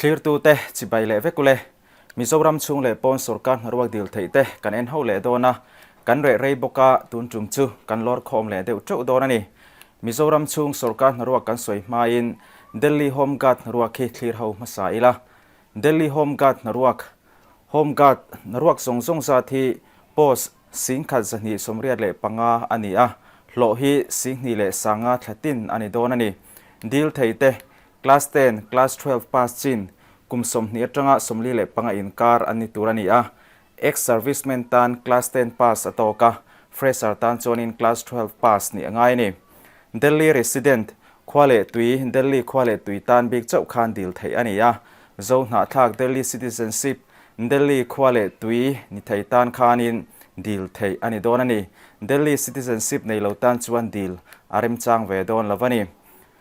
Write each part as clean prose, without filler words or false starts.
Thlirtute chibai leh vek ule. Mizoram chhung leh pawn sorkar hnaruak dil theih te kan en ho leh dawn a, kan reh rei bawk a, tun tum chu kan lawr khawm leh deuh teuh dawn a ni. Mizoram chhung sorkar hnaruak kan sawi hmain Delhi Home Guard hnaruak hi thlir ho hmasa ila. Delhi Home Guard hnaruak, Home Guard hnaruak zawng zawng zat hi post singkhat 285 a ni a, hlawh hi singhnih leh sanga thla tin a ni dawn a ni. Dil thei te Class ten, Class 12 pass chin kum 20 atanga 45 inkar an ni tur a ni a, ex-servicemen tan Class 10 pass a tawk a, fresher tan chuanin Class 12 pass nih a ngai a ni. Delhi resident, khua leh tui, Delhi khua leh tui tan bik chauh khan dil theih a ni a, Zo hnahthlak Delhi citizenship, Delhi khua leh tui ni thei tan khanin dil theih a ni dawn a ni. Delhi citizenship nei lo tan chuan dil a remchang ve dawn lo a ni.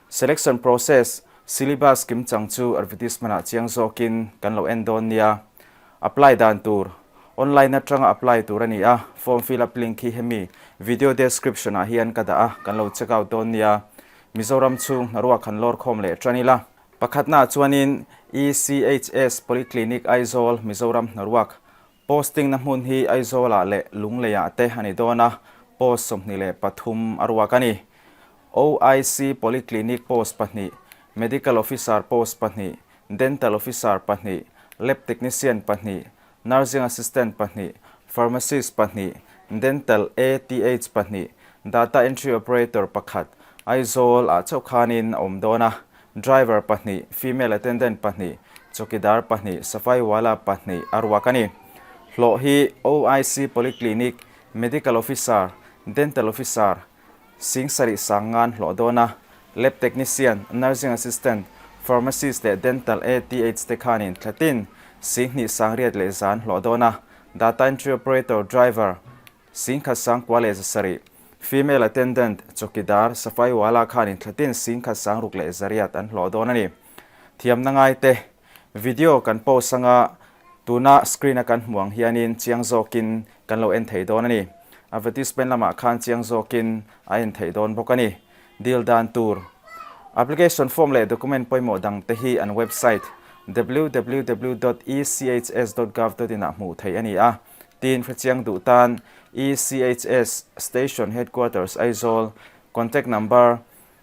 Selection process, Syllabus kimchang chu advertisement ah chiang zawkin kan lo en dawn nia. Apply dan tur, Online atanga apply tur a ni a, form fill up link hi hemi video description ah hian ka dah a, kan lo check out dawn nia. Mizoram chhung hnaruak han lawr khawm leh tan ila. Pakhatna ah chuanin ECHS Polyclinic Aizawl, Mizoram hnaruak posting na hmun hi Aizawl ah leh Lunglei ah te a ni dawn a, post 23 a ruak a ni. OIC Polyclinic post pahnih, Medical Officer post pahnih, Dental Officer pahnih, Lab Technician pahnih, Nursing Assistant pahnih, Pharmacist pahnih, Dental ATH pahnih, Data Entry Operator pakhat, Aizawl ah chauh khanin a awm dawn a, Driver pahnih, Female Attendant pahnih, Chawkidar pahnih, Safai Wala pahnih a ruak a ni. Hlawh hi OIC Polyclinic, Medical Officer, Dental Officer, Sing sarih sang ngan hlawh dawn a, Lab Technician, Nursing Assistant, Pharmacist leh Dental ATH te khanin thlatin sing hnih sang riat leh zan hlawh dawn a, Data Entry Operator, Driver, sing khat sang kua leh zasarih, Female Attendant, Chawkidar, Safai Wala khanin thlatin sing khat sang ruk leh zariat an hlawh dawn a ni. Thiamna ngaite, Video kan post anga tuna screen a kan hmuh ang hianin chiang zawkin kan lo en thei dawn a ni. Advertisement lamah khan chiang zawkin a en theih dawn bawk a ni. Deal dan tur, Application form leh document pawimawh dang te hi an website www dot echs dot gov dot in ah hmuh theih a ni a. Tin, hrechiang duh tan ECHS Station Headquarters Aizawl contact number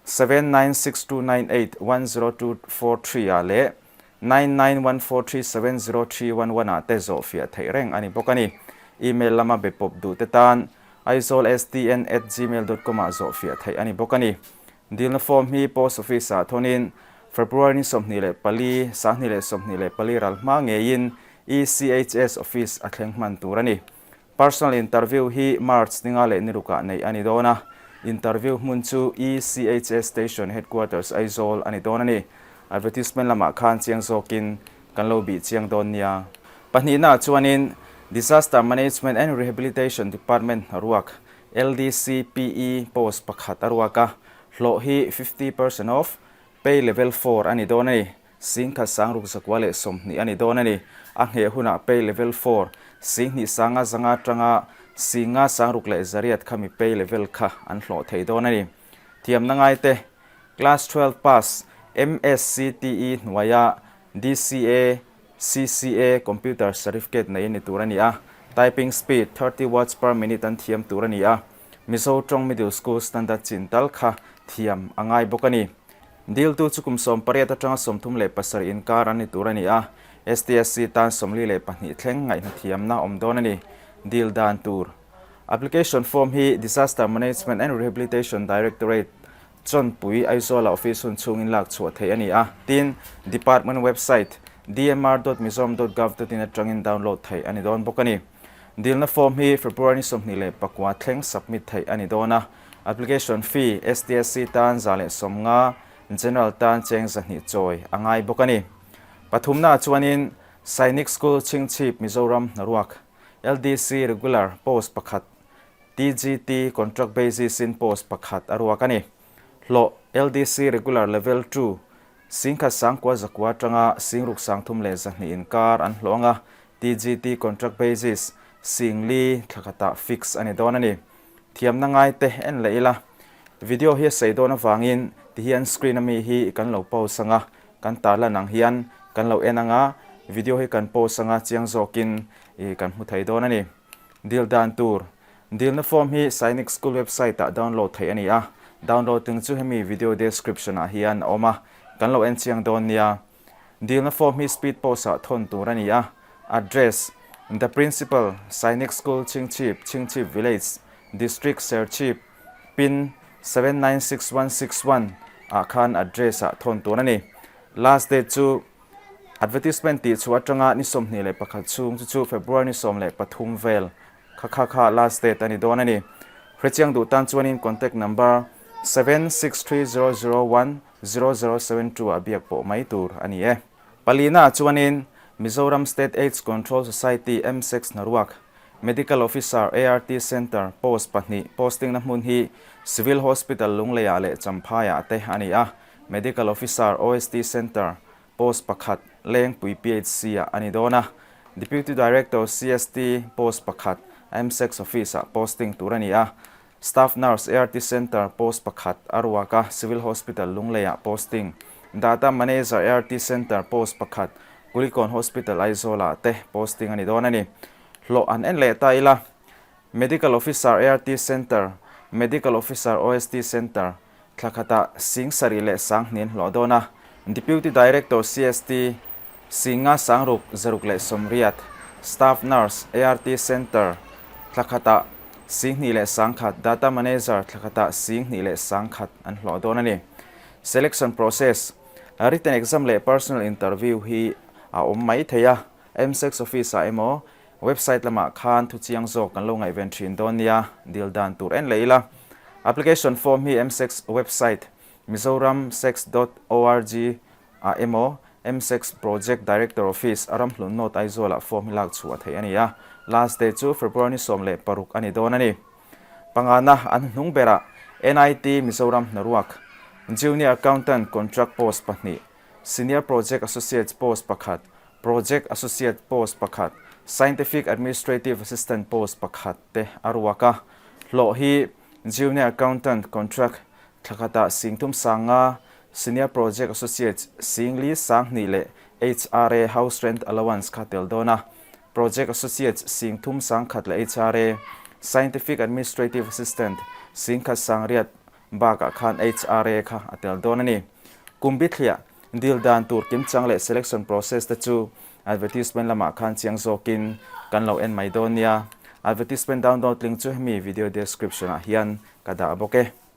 796298 10243 ah leh 9914370311 ah te zawh fiah theih reng a ni bawk a ni. Email lama be pawp duh te tan aizawlstn@gmail.com ah zawh fiah theih a ni bawk a ni. Dilna form hi Post Office ah thawnin February ni 24, 2024 ral hma ngeiin ECHS Office a thleng hman tur a ni. Personal interview hi March ninga leh ni rukah neih a ni dawn a, interview hmun chu ECHS Station Headquarters Aizawl a ni dawn a ni. Advertisement lamah khan chiang zawkin kan lo bih chiang dawn nia. Pahnihnaah chuanin Disaster Management and Rehabilitation Department hnaruak LDCPE post pakhat a ruak a, hlawh hi 50% off, pay level 4 a ni dawn a ni. Singkhat sang ruk 120 a ni dawn a ni. A ngheh hunah pay level 4, 2 sanga zanga atanga singa sang ruk leh zariat kha mi pay level kha an hlawh thei dawn a ni. Thiamna ngaite, Class 12 pass, MSCTE hnuaia DCA, CCA computer certificate nei a ni tur a ni a. Typing speed 30 words per minute an thiam tur a ni a. Mizo tawng middle school standard chin tal kha thiam a ngai bawk a ni. Diltu chu kum 18 atanga 37 inkar an ni tur a ni a, STSC tan 42 thleng ngaihna thiamna awm dawn a ni. Dil dan tur. Application form hi Disaster Management and Rehabilitation Directorate Chawnpui Aizawla office hun chhungin lak chhuah theih a ni a, tin, Department website dmr.mizoram.gov.in atangin download theih a ni dawn bawk a ni. Dilna form hi February ni 29 thleng submit theih a ni dawn a. Application fee STSC tan 150, General tan cheng 200 chawi a ngai bawk a ni. Pathumnaah chuanin Sainik School Chhingchhip Mizoram hnaruak LDC Regular post pakhat, TGT Contract basis in post pakhat a ruak a ni. Hlawh LDC Regular Level 2 singkhat sangkua zakua atanga singruk sangthum leh 200 inkar an hlawh anga TGT Contract basis singli thlakhatah fix a ni dawn a ni. Thiamna ngai te en leh ila. Video hi a sei dawn avangin tihian screen ami hi kan lo pause anga kan tarlan ang hian Kan lo en anga, video hi kan post anga chiang zawkin ih kan hmu thei dawn a ni. Dil dan tur, Dilna form hi Sainik School website ah download theih a ni a, download link chu hemi video description ah hian a awm a, kan lo en chiang dawn nia. Dilna form hi speed post ah thawn tur a ni a, address, The Principal, Sainik School, Chhingchhip, Chhingchhip Village, District Serchhip, Pin, 796161 ah khan address ah thawn tur a ni. Last date chu Advertisement tih chhuah atanga ni 21 chhung chu chu February ni 13 vel kha kha kha last date a ni dawn a ni. Hrechiang duh tan chuanin contact number 7630010072 ah biak pawh mai tur a ni e. Palina ah chuanin Mizoram State Aids Control Society MSEX hnaruak Medical Officer ART Centre post pahnih posting na hmun hi Civil Hospital Lungleiah leh Champhaiah te a ni a. Medical Officer OST Centre post pakhat Lengpui PHC ah a ni dawn a, Deputy Director CST post pakhat MSEX Office ah posting tur a ni a, Staff Nurse ART Centre post pakhat a ruak a, Civil Hospital Lunglei ah posting, Data Manager ART Centre post pakhat Kulikawn Hospital Aizawl ah te posting a ni dawn a ni. Hlawh an en leh ta ila, Medical Officer ART Centre, Medical Officer OST Centre, Thla khatah Sing sarih leh sang hnin hlawh dawn a, Deputy Director CST, Singa Sangruk zaruk leh sawmriat, Staff Nurse, ART Centre, thla khatah Sing hnih leh sang khat, Data Manager thla khatah Sing hnih leh sang khat an hlawh dawn a ni. Selection process, Written exam leh personal interview hi a awm mai thei a, MSEX office-ah emaw, Website lamah khan thu chiang zawk kan lo ngaihven thin dawn nia, dil dan tur en leh ila. Application form hi MSEX website mizoramsex dot org ah emaw MSEX Project Director Office a ramhlun North Aizawl-ah form hi lak chhuah theih a ni a. Last day chu February ni 16 a ni dawn a ni. Pangana an hnung berah NIT Mizoram hnaruak Junior Accountant Contract Post pahnih, Senior Project Associates Post pakhat, Project Associate post pakhat, Scientific Administrative Assistant post pakhat te a ruak a. Hlawh hi Junior Accountant contract thla khatah singthum sanga, Senior Project Associate singli sanghnih leh HRA House Rent Allowance kha tel dawn a. Project Associate singthum sangkhat leh HRA Scientific Administrative Assistant singkhat sangriat bakah khan HRA kha a tel dawn a ni. Kum bithliah Dil dan tur kimchang leh selection process te chu advertisement lamah khan chiang zawkin kan lo en mai dawn nia. Advertisement download link chu hemi video description ah hian ka dah bawk e.